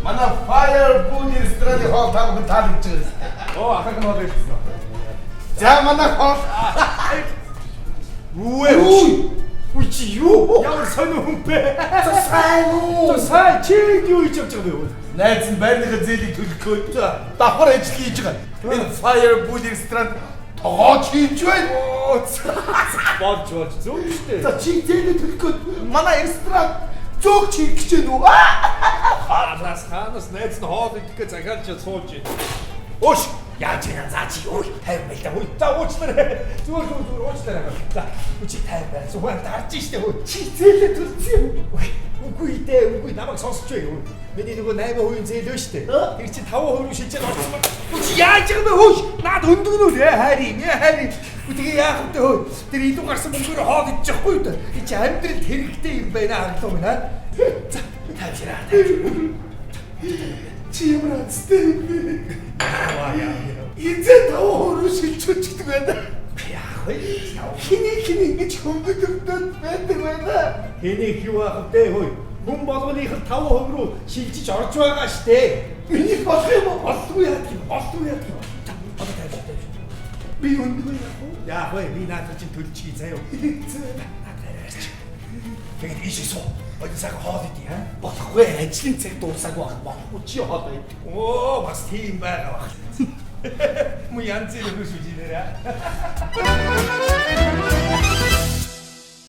Манай Fire Food рестораны хоол та бүхэн таалагдж байгаа юм. Оо, ахаг нь хоол ирсэн. За, манай хоол. Юу вэ? Үгүй. Үгүй, чи юу? Ямар сонир хүн бэ? За, сайн уу? За, сайн, чи юу хийж явж байгаа вэ? Найз нь байрныхаа зээлийг төлөх гээд давхар ажил хийж байгаа. Энэ Fire Food ресторан тогооч хийж байна. Оо, болж болж зөв шүү дээ. За, чи зээлээ төлөх гээд манай ресторан зөөгч хийх гэж байна уу? Хаанаас хаанаас найз нь хоол идэх гэж захиалж сууж байна. Өөш, яаж яа, за, чи ой 50 байл та. Ой, за, уучлаарай. Зүгээр зүгээр зүгээр, уучлаарай. За, чи 50 байл. Зүгээр дарж штэ хөө. Чи зээлээ төлсөн юм уу? Ой, үгүй дээ, үгүй, намайг сонсч бай. Ой. Миний нөгөө 8% зээл өө штэ. Тэр чинь 5% руу шилжээд орсон ба. Ой, чи яаж юм бэ хөөш? Наад өндөгнүүл ээ хайр юм ээ хайр. Үгүй, тэгээ яах вэ хөө? Тэр илүү гарсан мөнгөөр хоол идчихгүй үү? Энэ чи амьдралд хэрэгтэй юм байна хаглуу минь аа. За, тайвшираа, тайвшираа. Чи ямар азтай юм бэ? Аа яа. Эзээ 5% шилжүүлчихдэг байна. Яах вэ? Хэний хэний ингэж хөнгөлөгдөд байдаг байна. Хэнийг юу аах вэ хөөе? Хүн болгоных нь 5% руу шилжиж орж байгаа штэ. Энийг болох юм уу? Болдгүй яадаг юм? Болдгүй яадаг юм? За, одоо тайвшир, тайвшир. Би өндгөө яах вэ? Яах вэ? Би наадах чинь төлчихье заяа. Наад хараач. Тэгээд ийшээ суу. Одоо сайхан хоол идэ аа. Болохгүй, ажлын цаг дуусаагүй байх, болохгүй, чи хоол идэх. Оо, бас тийм байгаа бах. Муу янз бүрийн хүмүүс үжи нэрээ.